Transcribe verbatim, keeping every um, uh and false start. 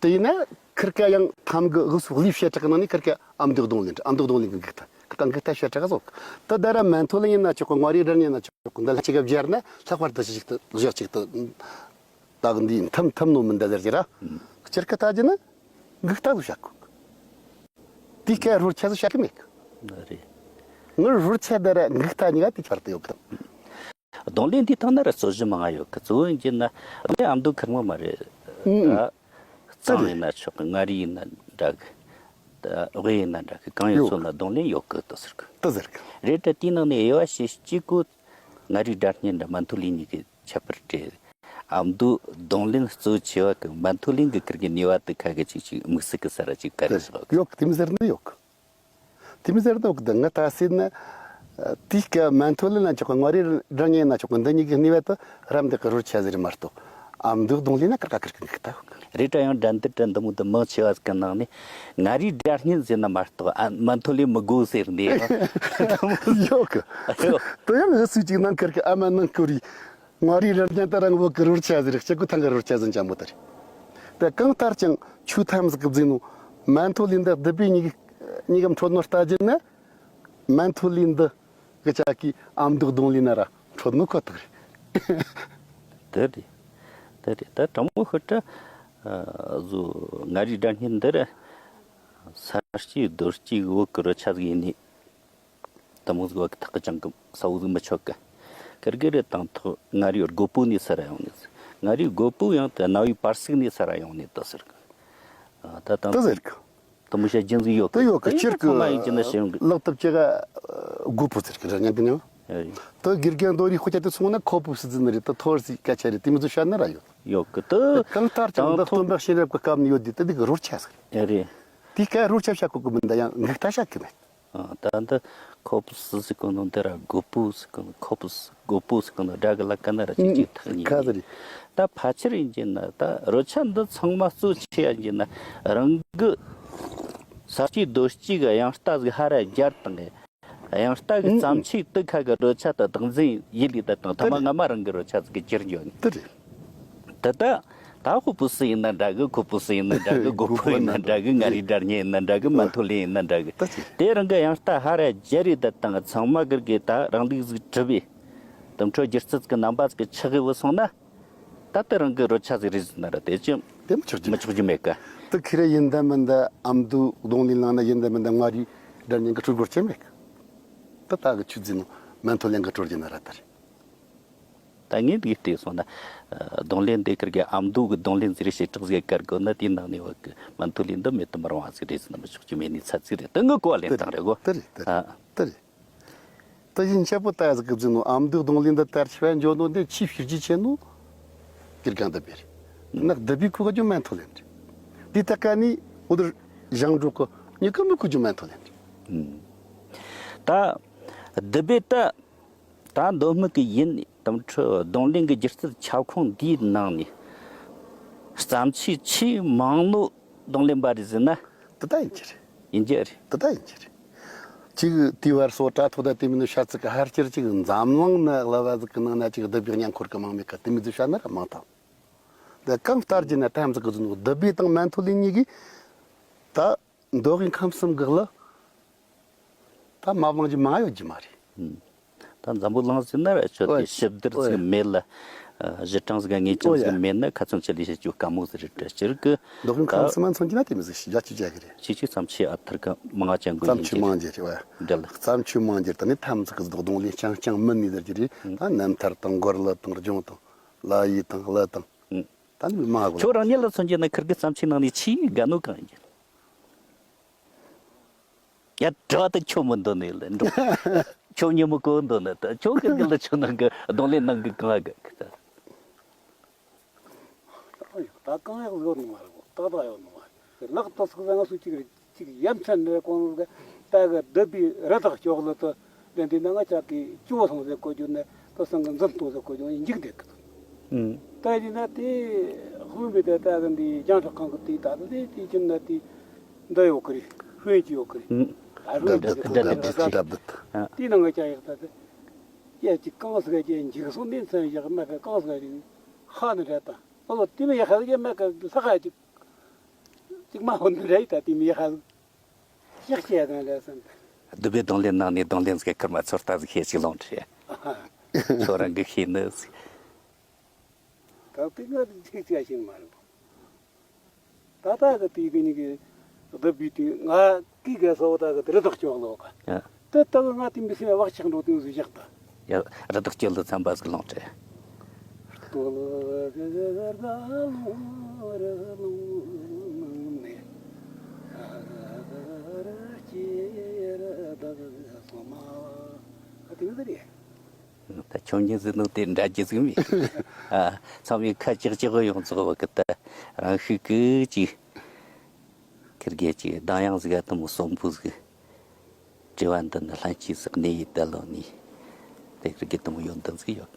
དེ་ཡིན་ན་ཁིར་ཀ་ཡང་ཐམ་གི་འུ་སུ་ལི་བྱེ་བྲག་ནང་ནས་ཁིར་ཀ་ཨ་མདོ་རྡུང་ལེན་ཨ་མདོ་རྡུང་ལེན་གི་འགུག་ཐ་ཁིར་ཀ་འགུག་ཐ་བྱེ་བྲག་ཟོག་ད་ད་ར་མན་ཐོ་ལེན་ཡིན་ན་ཆོག་གི་མངའ་རིས་སྒྲ་སྙན་ན་ཆོག་གི་འདི་ལ་གཅིག་ག་སྦྱར་ན་ལྷག་པར་དུ་ཞིག་ཏུ་བཞག་ཅིག་ཏུ་ད་གི་འདི་ཐམ་ཐམ་ནོ་མི་འདི་ཟེར་གྱི་ར་སྤྱིར་ཀ་ད་ཅི་ན་འགུག་ཐ་ཟོ་བྱ་གོ་དེ་ཀ་རོལ་ཆ་ཟོ་བྱ་གི་མེད་གི་རེད། ངར་རོལ་ཆ་ད་ར་འགུག་ཐ་གཉིས་ཀ་དེ་ཁྱར་དུ་ཡོད་གི་དང་། རྡུང་ལེན་འདིའི་སྟེང་ན་ར་རྩོད་གཞི་མང་ང་ཡོད་གི་གཙོ་བོ་ཡིན་གྱི་ན་ཨ་མདོ་ཁེར་མོ་མ་རེད། ཨུ། ཨ། གཙང་ཡིན་ན་ཆོག་གི་མངའ་རིས་ཡིན་ན་འདྲ་གི་ད་དབུས་ཡིན་ན་འདྲ་གི་གང་ཡིན་ཡོད་ཚོ་གི་ན་རྡུང་ལེན་ཡོད་གི་ད་ཟེར་གི་ད་ཟེར་གི་རེད་ད་དེའི་ནང་ནས་དབྱེ་བ་ཕྱེ་གཅིག་གོ་མངའ་རིས་སྒྲ་སྙན་འདྲ་མན་ཐོ་ལེན་གཉིས་ཀྱི་ཁྱད་པར་འདྲེས། ཨ་མདོ་རྡུང་ལེན་གཙོ་ཆེ་བ་གི་མན་ཐོ་ལེན་གི་ཁིར་གི་ནུས་པ་དེ་ཁ་གི་ཅིག་ཅིག་དམིགས་བསལ་གི་ས་ར་ཅིག་ག་རེ་ཟེར་གི་ཡོད་གི་དེ་མི་ཟེར་ནི་ཡོད་གི་དེ་མི་ཟེར་དོག་གི་ང་ད་སྲིད་ན། དེའི་སྐབས་མན་ཐོ་ལེན་ན་ཆོག་གི་མངའ་རིས་སྒྲ་སྙན་ན་ཆོག་གི་འདི་གཉིས་ཀྱི་ནུས་པ་དུ་རམ་འདེགས་ཀྱི་རོལ་ཆ་ཟེར་མ་གཏོགས་ཨ་མདོ་རྡུང་ལེན་ན་ཀར་ཀ་ཀར་གི་འགུག་ཐ་ཧུག་རེད་ད་ཡང་འགྲན་བསྡུར་འདྲ་འདི་མོ་འདི་མང་ཆེ་བ་ཟིག་གི་ནང་ནས་མངའ་རིས་སྒྲ་སྙན་ཟེར་ན་མ་གཏོགས་ཨ་མན་ཐོ་ལེན་མི་དགོས་ཟེར་ནས་ཡོད་གི་ཡོད་དུ་ཡང་ཨུ་སུ་ཅིག་ནང་ཁུར་གི་ཨ་མ་ནང་ཁུར་རི། མངའ་རིས་རབ་རྒྱན་ད་རང་བོད་ཀྱི་རོལ་ཆ་ཟེར་སྤྱི་སྒོ་ཐང་གི་རོལ་ཆ་ཟིན་ཅང་མོ་ད་རེད། དེ་གང་ལྟར་ཀྱང་ཆུ་ཐམས་ཀྱི་བརྫིས་ནོ། མན་ཐོ་ལི་འདི་བདུད་བྷེ་གཉིས་གཉིས་ཀམ་འཕྲོད་ནོ་ལྟ་རྒྱུ་ན། མན་ཐོ་ལི་འདི་གི་ཅག་གི་ཨ་མདོ་རྡུང་ལེན་ན་ར་འཕྲོད་ནོ་ཁོ་ཐག་རེད། དེ་རེད། དེ་རེད་ད་དྲང་མོ་ཤོད་ད། བཟོ་མངའ་རིས་སྒྲ་སྙན་འདི་ར་ས་སྐྱེས་རྡོ་སྐྱེས་བོད་ཀྱི་རོལ་ཆ་ཟིག་ཡིན་ནི། དེ་མོ་ཟིག་བ་གི་ཐག་གི་ཅང་གི་ས་བོ་ཟིག་མི་ཆོད་གི་ཀིར་གི་རེད་དང་ཐོག་མངའ་རིས་རྒོད་པོ་ནས་ས་ར་ཡོང་ནས་ཟེར། མངའ་རིས་རྒོད་པོ་ཡང་དེ་གནའ་བོའི་པར་སིག་ནས་ས་ར་ཡོང་ནས་ད་ཟེར་གི་ད་དང་ད་ཟེར་གི་དེ་མོ་བཤད་རྒྱུ་ཟིག་ཡོད་དེ་གི་ཡོད་གི་དེ་ཡིན་ན་ཚང་མ་ཡིན་གྱི་ན་ཤེས་ཡོང་གི་ལག་ཏུ་ཅི་ག་རྒོད་པོ་ཟེར་གི་ར་ཉན་གི་ཉོ། ཨེ་ཡིན། ད་དགེ་རྒན་རྡོ་རིང་ཁོ་ཅག་དེ་སོང་ན་ཁོ་པོ་སི་ཟིན་ནི་རེད་ད་ཐོར་སི་སྐད་ཆ་རེད་དེ་མི་ཚོ་བཤད་ན་ར་ཡོད། ཡོད་གི་ད་གང་ལྟར་ཀྱང་དང་ཐོག་སྟོན་པ་ཤེས་རབ་ཀྱི་སྐབས་ནས་ཡོད་དེ་ད་དེ་གི་རོལ་ཆ་ཟེར། ཨེ་རེད། དེ་སྐད་རོལ་ཆ་བྱ་གོ་གི་མི་འདའ་ཡང་འགུག་ཐ་བྱ་གི་མེད། ཨ། ད་འདི་ཁོ་པོ་སི་ཟེར་གོ་ནོ་འདི་ར་རྒོད་པོ་ཟེར་གོ་ནོ་ཁོ་པོ་སི་རྒོད་པོ་ཟེར་གོ་ནོ་སྒྲ་གི་ལ་ཀ་ན་ར་ཅིག་ཅིག་ཐག་ཉེ་ཁ་ཟེར་རེད། ད་ཕལ་ཆེར་ཡིན་གྱི་ན་ད་རོལ་ཆ་འདི་ཚང་མ་གཙོ་ཆེ་ཡ་ཡིན་གྱི་ན་རང་གི་ས་སྐྱེས་རྡོ་སྐྱེས་གི་དབྱངས་རྟ་ཟིག་ཧ་ར་རྒྱར་དང་ངེ་དབྱངས་རྟ་གི་ཨུ་ཨུ། བརྩམས་ཆོས་དེ་ཁ་གི་རོལ་ཆ་དང་བདག་འཛིན་ཡིད་ལས་ད་དང་ཐ་མ་ང་མ་རང་གི་རོལ་ཆ་ཟིག་གི་གྱེར་འགྱོ་ནི། དེ་རེད། དེ་ད་ད་ཁོ་པོ་སུ་ཡིན་ན་འདྲ་གི་ཁོ་པོ་སུ་ཡིན་ན་འདྲ་གི་རྒོད་པོ་ཡིན་ན་འདྲ་གི་མངའ་རིས་སྒྲ་སྙན་ཡིན་ན་འདྲ་གི་མན་ཐོ་ལི་ཡིན་ན་འདྲ་གི་ད་ཅི། དེ་རང་གི་དབྱངས་རྟ་ཧ་ར་རྒྱ་རི་ད་དང་ཚང་མ་གི་གི་ད་རང་ལུགས་ཟིག་གྲུབ་པས། དུམ་ཁྲོད་སྒྱུ་རྩལ་གི་རྣམ་པ་ཟིག་གི་ཆགས་གི་བུད་སོང་ན། ད་ལྟ་རང་གི་རོལ་ཆ་ཟིག་རེད་ཟེར་ན་ར་དེ་ཅི་དེ་མི་ཆོག་གི་མི་ཆོག་གི་མེད་ཀ་ད་ཁི་རེ་ཡིན་ད་མིན་ད་ཨ་མདོ་རྡུང་ལེན་ནང་ན་ཡིན་ད་མིན་ད་མངའ་རིས་སྒྲ་སྙན་གི་སྤྲོད་སྒོ་ཅི་མེད་ཀ་ད་ད་གི་ཆུ་འཛིན་ནོ་མན་ཐོ་ལེན་གི་སྤྲོད་རྒྱུ་ན་ར་ད་རེད། ད་ངས་འདི་བལྟས་སོང་ན། རྡུང་ལེན་འདི་ཁིར་གི་ཨ་མདོ་གི་རྡུང་ལེན་ཟེར་བྱེ་བྲག་ཟིག་བཀར་དགོས་ན་དེའི་ནང་ནས་བ་གི་མན་ཐོ་ལེན་འདི་མེད་དུ་མི་རུང་བ་ཟིག་རེད་ཟེར་ན་མི་ཆོག་གི་མེད་ནི་ཚ་ཚིག་རེད་ད་ངི་གོ་བ་ལེན་སྟངས་རེད་གོ། དེ་རེད་དེ་རེད་ཨ། དེ་རེད། ད་ཡིན་ཆེ་པོ་ད་ཟིག་གི་བཟོས་ནོ་ཨ་མདོའི་རྡུང་ལེན་འདི་དར་ཆེ་བ་འཇོག་ནོ་འདི་ཆེས་ཕྱིར་རྒྱས་ཆེ་ནོ། དགེ་རྒན་བདུད་བྷེ་རེད། ནག་བདུད་བྷེ་ཁུ་ག་ཇོ་མན་ཐོ་ལེན་རེད། འདི་ད་ཀ་ནི་འུ་དུར་ཞང་འབྲོག་གི་ཉི་ཀ་མི་ཁུ་ཇོ་མན་ཐོ་ལེན་རེད། ད་བདུད་བྷེ་ད། ད་མདོ་སྨད་ཀྱི་ཡིན་ནི་དམ་ཁྲི་རྡུང་ལེན་གྱི་སྒྱུ་རྩལ་ཁྱབ་ཁོངས་འདིའི་ནང་ནས་བརྩམས་ཆོས་ཆེས་མང་ནོ་རྡུང་ལེན་པ་རེད་ཟེར་ན། དེ་ད་ཡིན་གྱི་རེད། ཡིན་གྱི་རེད། དེ་ད་ཡིན་གྱི་རེད། གཅིག་དེའི་བར་སོ་དྲ་ཐོག་ད་དེ་མིན་ནི་ཤ་ཚིག་གི་ཧར་ཅིར་གཅིག་འཛམ་གླིང་ན་གླུ་བ་ཟིག་གི་ནང་ན་གཅིག་བདུད་བྷེ་ཉན་འཁོར་གི་མང་མེད་ཀ་དེ་མི་ཚོ་ཤ་ན་ར་མང་ཐང་། དེ་གང་ལྟར་གྱི་ན་ཐམས་ཅད་ཀྱི་ཟུང་བདུད་བྷེ་དང་མན་ཐོ་ལེན་གཉིས་ཀྱིས་ད། མདོ་དབུས་ཁམས་གསུམ་གི་གླུ། ད་མ་བླངས་རྒྱུ་མང་ཡོད་རྒྱུ་མ་རེད། ད་འཛམ་བུ་གླིང་ཟེར་ན་ར་ཆོད་དེ་ཨོ་ཞིབ་བསྡུར་ཨོ་ཟིག་མེད་ལ། གཞི་གྲངས་ཟིག་ངེས་ཅན་ཨོ་ཟིག་ཡ། མེད་ན་ཁ་ཚོན་ཆེ་ལས་བྱེད་རྒྱུ་དཀའ་མོ་ཟིག་རེད་དྲ་སྤྱིར་གི། མདོ་དབུས་ཁམས་གསུམ་མ་མཚོན་གྱི་ན་དེ་མི་ཟིག་ཞིག་རྒྱ་ཆེ་རྒྱ་གི་རེད། ཆེ་ཆེ་བརྩམས་ཆོས་ཨ་ཐར་གི་མང་ཅན་གི་བརྩམས་ཆོས་མང་རྒྱུ་རེད་བ། འདྲ་ལ། བརྩམས་ཆོས་མང་རྒྱུ་ད་ནི་ཐམས་ཅད་གི་རྡོག་རྡུང་ལས་རྐྱང་རྐྱང་མིན་ནི་ཟེར་རྒྱུ་རེད། ད་རྣམ་ཐར་དང་མགུར་གླུ་དང་ལྗོངས་དང་། ལ་ཡི་དང་གླུ་དང་། ད་ནི་མང་གི། ཁྱོད་རང་ཉིད་ལ་མཚོན་རྒྱུ་ན་ཁིར་གི་བརྩམས་ཆོས་ནང་ནས་ཆེས་དགའ་ནོ་གང་ཡིན། ཡ། དྲི་བ་དེ་ཁྱོད་མི་འདོན་ནས་ལ་འགྲོ། ཁྱོད་ཉིན་མོ་གོ་འདོན་ན་ད་ཁྱོད་ཀྱི་གི་ལ་ཆུ་ནང་གི་རྡུང་ལེན་ནང་གི་གང་གི་གི་ད། ད་གང་ཡག་ཡོད་ནི་མ་རེད་གོ། ཏག་ཏག་ཡོད་ནི་མ་རེད། ལག་ཏུ་ཚུགས་ཟ་ང་སུ་གཅིག་རེད་གཅིག་ཡ་མཚན་ནས་གོང་གི་ད་གི་བདུད་བྷེ་རི་དྭགས་སྐྱོགས་ལ་ཏུ་ལེན་དེ་ན་ང་ཅག་གི་ཅུ་བོ་སོང་ཟེར་གོ་རྒྱུ་ནས་ཏུ་སང་གི་འཛིན་ཏོ་ཟེར་གོ་རྒྱུ་འཇིག་བསྡད་གི། ད་ཡིན་ན་དེ་དཔོན་པོ་དེ་ལྟ་གི་འདི་རྒྱང་ཐག་གང་གི་དེ་ད་དེ་དེ་ཁྱིམ་ན་དེ་འདི་ཡོད་གི་རེད། དཔོན་གྱི་ཡོད་གི་རེད། ཨ་དཔོན་གྱི་ཡོད་གི་རེད། དེ་ནང་གི་ཅག་ཡག་ད་དེ་ཡ་ཅིག་གང་ཟིག་ག་ཅིག་འཇིགས་སོང་ནས་མཚན་ཡག་མ་ག་གང་ཟིག་ག་ཅིག་ཧ་ནི་རེད་ད། ཨོ་དེ་མི་ཡག་ཧ་ཟིག་མ་ག་ལྷག་ཧ་ཅིག་ ཅིག་མ་ཧོན་འདི་རེད་ད་དེ་མི་ཧ་ལུ། ཤག་ཤེས་དང་ལས་སམ། སྡུག་པའི་གདོང་ལེན་ནང་ནས་གདོང་ལེན་ཟིག་ཁུར་མ་ཚོར་ལྟ་ཟིག་ཤེས་ཅིག་ལོང་ཁྲེ། ཁྱོད་རང་གི་ཤེས་ནི་ཟིག་ད་དེ་ང་ཚིག་ཚིག་ཤེས་མ་རེད། ད་ལྟ་གི་དུས་དེ་ཉིད་ཀྱི་བསྡུ་བའི་དུས་ང་གི་གེ་སོ་ད་གི་དེ་རི་དྭགས་སྐྱོག་ལོ་ག་ཡ། དེ་ལྟ་གི་ང་དེ་མི་སེམས་བག་ཆགས་འགྲོ་དུས་སུ་བཞག་ད། ཡ། རི་དྭགས་སྐྱོག་ལོ་ཚན་པ་ཟིག་ལོང་ཏེ། ད་ཆོས་ཉིད་ཟེར་ནོ་དེ་འདྲ་རྒྱུ་ཟིག་མེད། ཨ། ཚང་མས་ཁ་ཅིག་ཅིག་གི་ཡོངས་རྫོགས་བ་གི་ད་རང་ཤུགས་ཀྱིས་ཅིག་ཁིར་གེ་ཅིག་གདངས་དབྱངས་ཟིག་ག་དུ་མོ་གསོན་པོ་ཟིག་དྲི་བ་འདི་ནི་ལྷན་སྐྱེས་སུ་གནས་ཡི་ད་ལོ་ནི། དེ་ཁིར་གེ་དུ་མོ་ཡོན་ཏན་ཟིག་ཡོད།